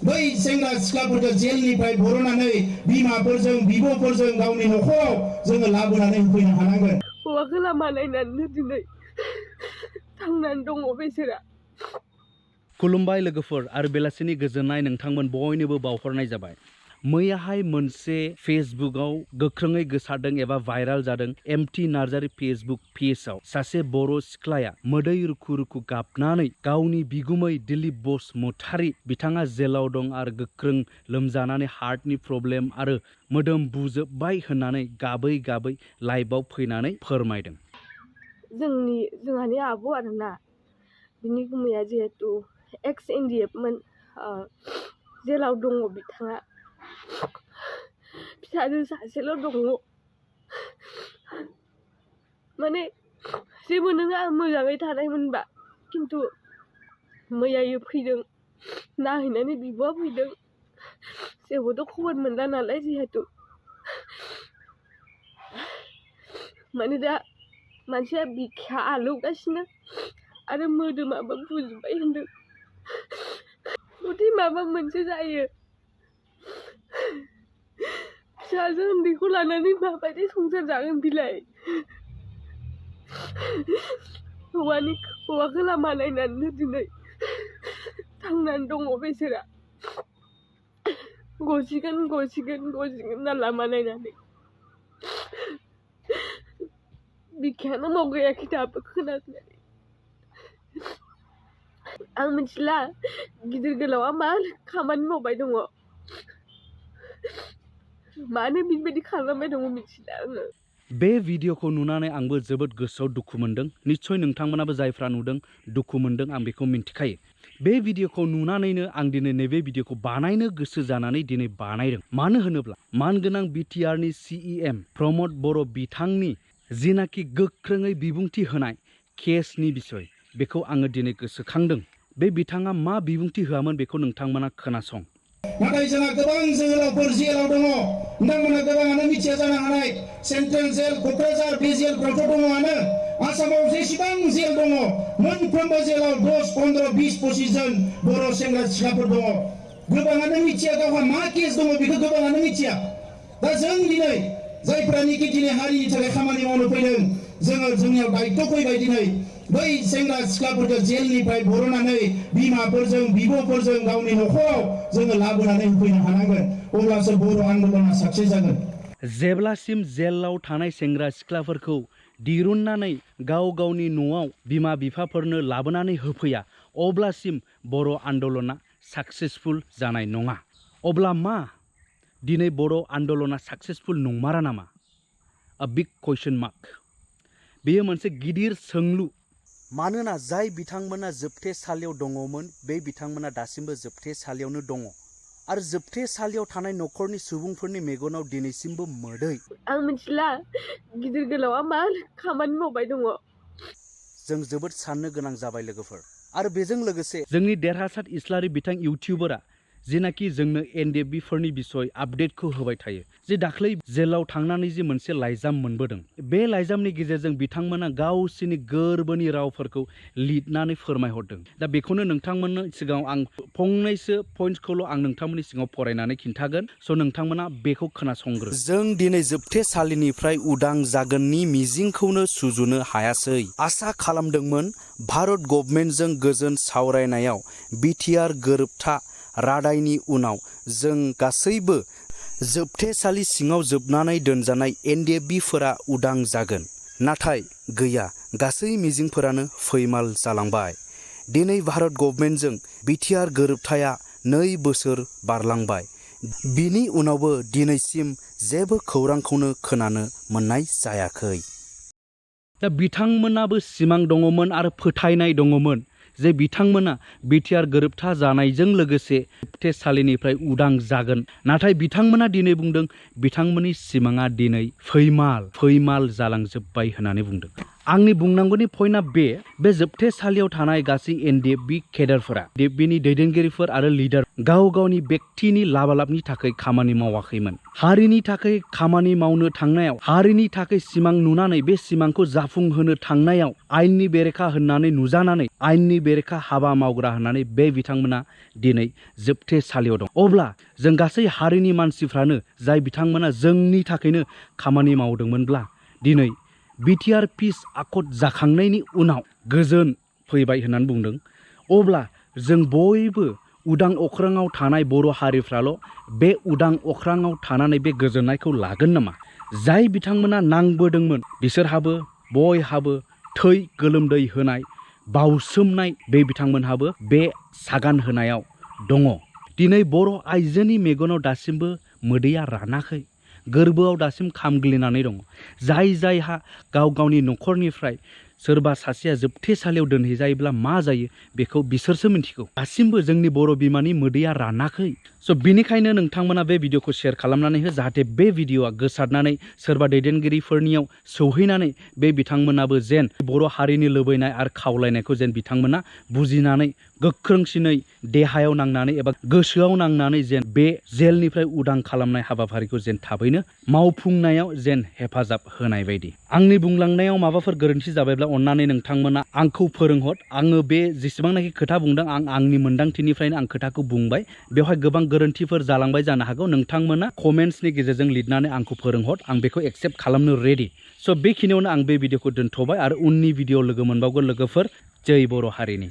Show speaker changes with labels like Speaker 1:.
Speaker 1: बै सेंग्रा सिख्लाफोरखौ जेलनिफ्राय बरननानै बिमाफोरजों बिब'फोरजों गावनि न'खराव जोङो लाबोनानै होफैनो हानांगोन।
Speaker 2: हौवाखौ लामा नायनानै दिनै थांनानै दङ बेसोरा।
Speaker 3: खुलुमबाय लोगोफोर आरो बेलासिनि गोजोननाय नोंथांमोन बयनोबो बावहरनाय जाबाय। मैयाहाय मोनसे फेसबुकआव गोख्रोङै गोसारदों एबा भाइराल जादों एमटि नार्जारी फेसबुक पेजआव सासे बर' सिख्लाया मोदै रुखु रुखु गाबनानै गावनि बिगुमै दिलीप बसुमतारी बिथाङा जेलाव दं आरो गोख्रों लोमजानानै हार्टनि प्रब्लेम आरो मोदोम बुजोब्बाय होननानै गाबै गाबै लाइभआव फैनानै फोरमायदों।
Speaker 2: जोंहानि आब' आरोना, बिनि गुमैया जिहेतु Ex-NDFB मोन, जेलाव दङ बिथाङा। फिसाजो सासेल' दङ। माने जेबो नङा, मोजाङै थानायमोनबा, खिन्थु मैयायो फैदों, नाहैनानै बिब'आ फैदों। जेबोथ' खबर मोनला नालाय जिहेतु। माने दा मानसिया बिखाया आलौगासिनो आरो मोदोमाबो बुजोब्बाय होनदों। जुदि माबा मोनसे जायो, फिसाजो उन्दैखौ लानानै माबायदि संसार जागोन बिलाय? हौवाखौ लामा नायनानै दिनै थांनानै दङ बेसोरा। गसिगोन ना लामा नायनानै। बिखायानो मावगायाखै दाबो खोनासंनानै। आं मिथिला गिदिर गोलावा मा खामानि मावबाय दङ, मानो बेबायदि खालामबाय दङ मिथिला आङो।
Speaker 3: बे भिडिअखौ नुनानै आंबो जोबोद गोसोआव दुखु मोनदों। निश्चय नोंथांमोनाबो जायफ्रा नुदों दुखु मोनदों, आं बेखौ मिन्थिखायो। बे भिडिअखौ नुनानैनो आं दिनै नैबे भिडिअखौ बानायनो गोसो जानानै दिनै बानायदों। मानो होनोब्ला मानगोनां बिटिआरनि CEM प्रमद बर' बिथांनि जिनाखि गोख्रोङै बिबुंथि होनाय केसनि बिसय, बेखौ आङो दिनै गोसोखांदों। बे बिथाङा मा बिबुंथि होआमोन बेखौ नोंथांमोना खोनासं।
Speaker 1: नाथाय जोंहा गोबां जोहोलावफोर जेलाव दङ। नोंथांमोना गोबाङानो मिथिया जानो हानाय। सेन्ट्रेल जेल क'क्राझार बे जेलफ्रावथ' दङआनो। आसामाव जेसेबां जेल दङ, मोनफ्रोमबो जेलाव 10, 15, 20, 25 जन बर' सेंग्रा सिख्लाफोर दङ। गोबाङानो मिथिया गावहा मा केस दङ, बेखौ गोबाङानो मिथिया। दा जों दिनै जायफ्रानिकि दिनै हारिनि थाखाय खामानि मावनो फैदों, जोंनियाव दायित्व फैबाय दिनै बै सेंग्रा सिख्लाफोरखौ जेलनिफ्राय बरननानै बिमाफोरजों बिब'फोरजों गावनि न'खराव जोङो लाबोनानै होफैनो हानांगोन। अब्लासो बर' आन्दलना साक्सेस जागोन।
Speaker 3: जेब्लासिम जेलाव थानाय सेंग्रा सिख्लाफोरखौ दिरुननानै गावनि न'आव बिमा बिफाफोरनो लाबोनानै होफैया, अब्लासिम बर' आन्दलना साक्सेसफुल जानाय नङा। अब्ला मा दिनै बर' आन्दलना साक्सेसफुल नंमारा नामा? A big question mark। बेयो मोनसे गिदिर सोंलु। मानोना जाय बिथांमोना जोबथेसालियाव दङमोन, बे बिथांमोना दासिमबो जोबथेसालियावनो दङ आरो जोबथेसालियाव थानाय न'खरनि सुबुंफोरनि मेगनाव दिनैसिमबो मोदै।
Speaker 2: आं मिथिला गिदिर गोलावा मा खामानि मावबाय दङ।
Speaker 3: जों जोबोद साननो गोनां जाबाय लोगोफोर। आरो बेजों लोगोसे जोंनि देरहासार इस्लारि बिथां इउटिउबारा जिनाखि जोंनो NDFB फोरनि बिसय आपडेटखौ होबाय थायो, जे दाख्लै जेलाव थांनानै जे मोनसे लाइजाम मोनबोदों, बे लाइजामनि गेजेरजों बिथांमोना गावसिनि गोरबोनि रावफोरखौ लिरनानै फोरमायहरदों। दा बेखौनो नोंथांमोननो सिगाङाव आं फंनैसो पइन्ट्सखौल' आं नोंथांमोननि सिगाङाव फरायनानै खिन्थागोन। स' नोंथांमोना बेखौ खोनासंग्रो। जों दिनै जोबथेसालिनिफ्राय उदां जागोननि मिजिंखौनो सुजुनो हायासै। आसा खालामदोंमोन भारत गभर्नमेन्टजों गोजोन सावरायनायाव बिटिआर गोरोबथा रादायनि उनाव जों गासैबो जोबथेसालि सिङाव जोबनानै दोनजानाय NDFBफोरा उदां जागोन। नाथाय गैया, गासै मिजिंफोरानो फैमाल जालांबाय। दिनै भारत गभर्नमेन्टजों बिटिआर गोरोबथाया 2 बोसोर बारलांबाय। बिनि उनावबो दिनैसिम जेबो खौरांखौनो खोनानो मोननाय जायाखै। दा बिथांमोनाबो सिमां दङमोन आरो फोथायनाय दङमोन जे बिथांमोना बिटिआर गोरोबथा जानायजों लोगोसे जोबथेसालिनिफ्राय उदां जागोन। नाथाय बिथांमोना दिनै बुंदों बिथांमोननि सिमाङा दिनै फैमाल जालांजोब्बाय होननानै बुंदों। आंनि बुंनांगौनि पइन्टआ बे जोबथेसालियाव थानाय गासै एनडिएफबि केडारफोरा एनडिएफबिनि दैदेनगिरिफोर आरो लिडार गाव गावनि व्यक्तिनि लाबालाबनि थाखाय खामानि मावाखैमोन। हारिनि थाखाय खामानि मावनो थांनायाव, हारिनि थाखाय सिमां नुनानै बे सिमांखौ जाफुंहोनो थांनायाव आयेननि बेरेखा होननानै नुजानानै आयेननि बेरेखा हाबा मावग्रा होननानै बे बिथांमोना दिनै जोबथेसालियाव दं। अब्ला जों गासै हारिनि मानसिफ्रानो जाय बिथांमोना जोंनि थाखायनो खामानि मावदोंमोनब्ला दिनै बिटिआर पिस आकर्ड जाखांनायनि उनाव गोजोन फैबाय होननानै बुंदों, अब्ला जों बयबो उदां अख्राङाव थानाय बर' हारिफ्राल' बे उदां अख्राङाव थानानै बे गोजोननायखौ लागोन नामा? जाय बिथांमोना नांबोदोंमोन बिसोरहाबो बयहाबो थै गोलोमदै होनाय बावसोमनाय बे बिथांमोनहाबो बे सागान होनायाव दङ। दिनै बर' आइजोनि मेगनाव दासिमबो मोदैया रानाखै, गोरबोआव दासिम खामग्लिनानै दङ। जाय जायहा गाव गावनि न'खरनिफ्राय सोरबा सासेया जोबथेसालियाव दोनहैजायोब्ला मा जायो बेखौ बिसोरसो मिन्थिगौ। दासिमबो जोंनि बर' बिमानि मोदैया रानाखै। स' बिनिखायनो नोंथांमोना बे भिडिअखौ शेयार खालामनानै हो, जाहाथे बे भिडिअआ गोसारनानै सोरबा दैदेनगिरिफोरनियाव सौहैनानै बे बिथांमोनाबो जेन बर' हारिनि लुबैनाय आरो खावलायनायखौ जेन बिथांमोना बुजिनानै गोख्रोंसिनै देहायाव नांनानै एबा गोसोआव नांनानै जेन बे जेलनिफ्राय उदां खालामनाय हाबाफारिखौ जेन थाबैनो मावफुंनायाव जेन हेफाजाब होनाय बायदि। आंनि बुंलांनायाव माबाफोर गोरोन्थि जाबायब्ला अन्नानै नोंथांमोना आंखौ फोरोंहर। आङो बे जेसेबांनाखि खोथा बुंदों आं आंनि मोन्दांथिनिफ्रायनो आं खोथाखौ बुंबाय। बेवहाय गोबां गोरोन्थिफोर जालांबाय जानो हागौ। नोंथांमोना कमेन्ट्सनि गेजेरजों लिरनानै आंखौ फोरोंहर, आं बेखौ एक्सेप्ट खालामनो रेडि। स' बेखिनियावनो आं बे भिडिअखौ दोनथ'बाय आरो उननि भिडिअ लोगो मोनबावगोन लोगोफोर। जै बर' हारिनि।